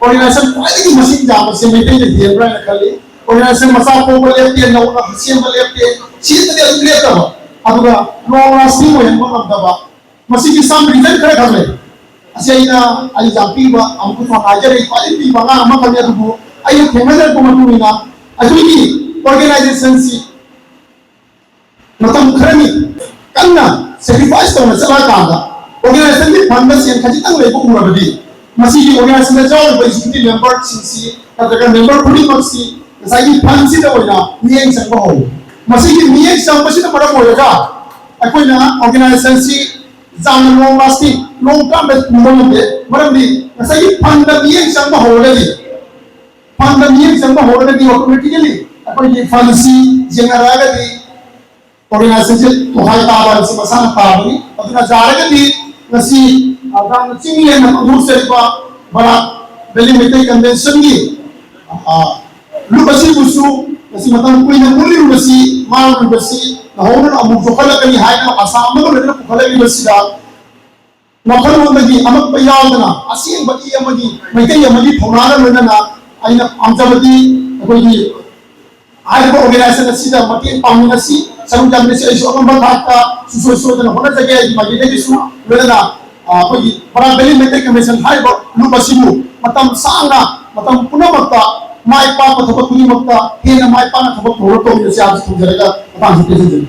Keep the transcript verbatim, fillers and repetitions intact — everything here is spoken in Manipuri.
Organization ꯈ꯭ꯋꯥꯏꯗꯒꯤ ꯃꯁꯤꯡ ꯌꯥꯝꯕꯁꯦ ꯃꯩꯇꯩꯅ ꯍꯦꯟꯕ꯭ꯔꯥ ꯍꯥꯏꯅ ꯈꯜꯂꯤ꯫ Organization ꯃꯆꯥ ꯄꯣꯛꯄ ꯂꯦꯞꯇꯦ, ꯅꯧꯅ ꯁꯦꯝꯕ ꯂꯦꯞꯇꯦ, ꯁꯤꯗꯗꯤ ꯑꯗꯨꯝ ꯂꯦꯞꯇꯕ, ꯑꯗꯨꯒ long lasting ꯑꯣꯏꯍꯟꯕ ꯉꯝꯗꯕ, ꯃꯁꯤꯒꯤ some reason ꯈꯔ ꯈꯛ ꯂꯩ꯫ ꯑꯁꯤ ꯑꯩꯅ ꯑꯩ ꯌꯥꯝ ꯄꯤꯕ ꯑꯃꯨꯛꯁꯨ ꯍꯥꯏꯖꯔꯤ, ꯈ꯭ꯋꯥꯏꯗꯒꯤ ꯄꯤꯕ ꯑꯉꯥꯡ ꯑꯃꯈꯛꯅꯤ, ꯑꯗꯨꯕꯨ ꯑꯩꯅ ꯊꯦꯡꯅꯖꯔꯛꯄ ꯃꯇꯨꯡ ꯏꯟꯅ ꯑꯩꯈꯣꯏꯒꯤ organizationꯁꯤ ꯃꯇꯝ ꯈꯔꯅꯤ ꯀꯟꯅ sacrifice ꯇꯧꯅ ꯆꯠꯂꯀꯥꯟꯗ organizationꯒꯤ fundꯗ ꯁꯦꯟ ꯈꯖꯤꯛꯇꯪ ꯂꯩꯕ ꯎꯔꯕꯗꯤ, ꯃꯁꯤꯒꯤ organizationꯗ ꯌꯥꯎꯔꯤꯕ executive memberꯁꯤꯡꯁꯤ ꯅꯠꯇ꯭ꯔꯒ member ꯈꯨꯗꯤꯡꯃꯛꯁꯤ ꯉꯁꯥꯏꯒꯤ fundꯁꯤꯗ ꯑꯣꯏꯅ ꯃꯤꯠꯌꯦꯡ ꯆꯪꯕ ꯍꯧꯏ꯫ ꯃꯁꯤꯒꯤ ꯃꯤꯠꯌꯦꯡ ꯆꯪꯕꯁꯤꯅ ꯃꯔꯝ ꯑꯣꯏꯔꯒ ꯑꯩꯈꯣꯏꯅ organizationꯁꯤ ꯌꯥꯝꯅ long lasting, long termꯗ ꯄꯨꯕ ꯉꯝꯗꯦ꯫ ꯃꯔꯝꯗꯤ ꯉꯁꯥꯏꯒꯤ fundꯗ ꯃꯤꯠꯌꯦꯡ ꯆꯪꯕ ꯍꯧꯔꯒꯗꯤ, fundꯗ ꯃꯤꯠꯌꯦꯡ ꯆꯪꯕ ꯍꯧꯔꯒꯗꯤ automatically ꯑꯩꯈꯣꯏꯒꯤ fundꯁꯤ ꯌꯦꯡꯅꯔꯛꯑꯒꯗꯤ organizationꯁꯦ ꯇꯣꯈꯥꯏ ꯇꯥꯕ ꯍꯥꯏꯕꯁꯤ ꯃꯁꯥꯅ ꯇꯥꯕꯅꯤ꯫ ꯑꯗꯨꯅ ꯌꯥꯔꯒꯗꯤ ꯉꯁꯤ, ꯑ, ꯌꯥꯝꯅ ꯆꯤꯡ ꯂꯦꯟꯅ ꯄꯥꯡꯊꯣꯛꯆꯔꯤꯕ ꯕꯔꯥꯛ ꯚꯦꯂꯤ ꯃꯩꯇꯩ conventionꯒꯤ, ꯑ, ꯂꯨꯞ ꯑꯁꯤꯕꯨꯁꯨ ꯉꯁꯤ ꯃꯇꯝ ꯀꯨꯏꯅ ꯃꯨꯠꯂꯤꯕꯁꯤ, ꯃꯥꯡꯂꯤꯕꯁꯤ ꯅꯧꯍꯧꯅꯅ ꯑꯃꯨꯛ ꯌꯣꯛꯈꯠꯂꯛꯀꯅꯤ ꯍꯥꯏꯅ ꯑꯁꯥ ꯑꯃꯒ ꯂꯣꯏꯅꯅ ꯄꯨꯈꯠꯂꯛꯂꯤꯕꯁꯤꯗ ꯋꯥꯈꯜꯂꯣꯟꯗꯒꯤ ꯑꯃꯛꯄ ꯌꯥꯎꯗꯅ ꯑꯁꯦꯡꯕ ꯏ ꯑꯃꯒꯤ ꯃꯩꯇꯩ ꯑꯃꯒꯤ ꯊꯧꯅꯥꯒ ꯂꯣꯏꯅꯅ ꯑꯩꯅ ꯄꯥꯝꯖꯕꯗꯤ ꯑꯩꯈꯣꯏꯒꯤ ꯍꯥꯏꯔꯤꯕ organization ꯑꯁꯤꯗ ꯃꯇꯦꯡ ꯄꯥꯡꯃꯤꯟꯅꯁꯤ, ꯁꯔꯨꯛ ꯌꯥꯃꯤꯟꯅꯁꯤ꯫ ꯑꯩꯁꯨ ꯑꯉꯝꯕ ꯊꯥꯛꯇ ꯁꯨꯡꯁꯣꯏ ꯁꯣꯏꯗꯅ ꯍꯣꯠꯅꯖꯒꯦ꯫ ꯑꯩꯒꯤ ꯃꯥꯏꯀꯩꯗꯒꯤꯁꯨ ꯂꯣꯏꯅꯅ, ꯑ, ꯑꯩꯈꯣꯏꯒꯤ ꯕꯔꯥꯛ ꯚꯦꯂꯤ ꯃꯩꯇꯩ convention ꯍꯥꯏꯔꯤꯕ ꯂꯨꯞ ꯑꯁꯤꯕꯨ ꯃꯇꯝ ꯁꯥꯡꯅ, ꯃꯇꯝ ꯄꯨꯝꯅꯃꯛꯇ ꯃꯥꯏ ꯄꯥꯛꯄ ꯊꯕꯛ ꯈꯨꯗꯤꯡꯃꯛꯇ ꯍꯦꯟꯅ ꯃꯥꯏ ꯄꯥꯛꯅ ꯊꯕꯛ ꯊꯧꯔ ꯇꯧꯃꯤꯟꯅꯁꯤ ꯍꯥꯏꯕꯁꯤ ꯊꯝꯖꯔꯒ ꯃꯇꯥꯡꯁꯤꯗ ꯇꯦꯟꯖꯟꯖꯔꯤ꯫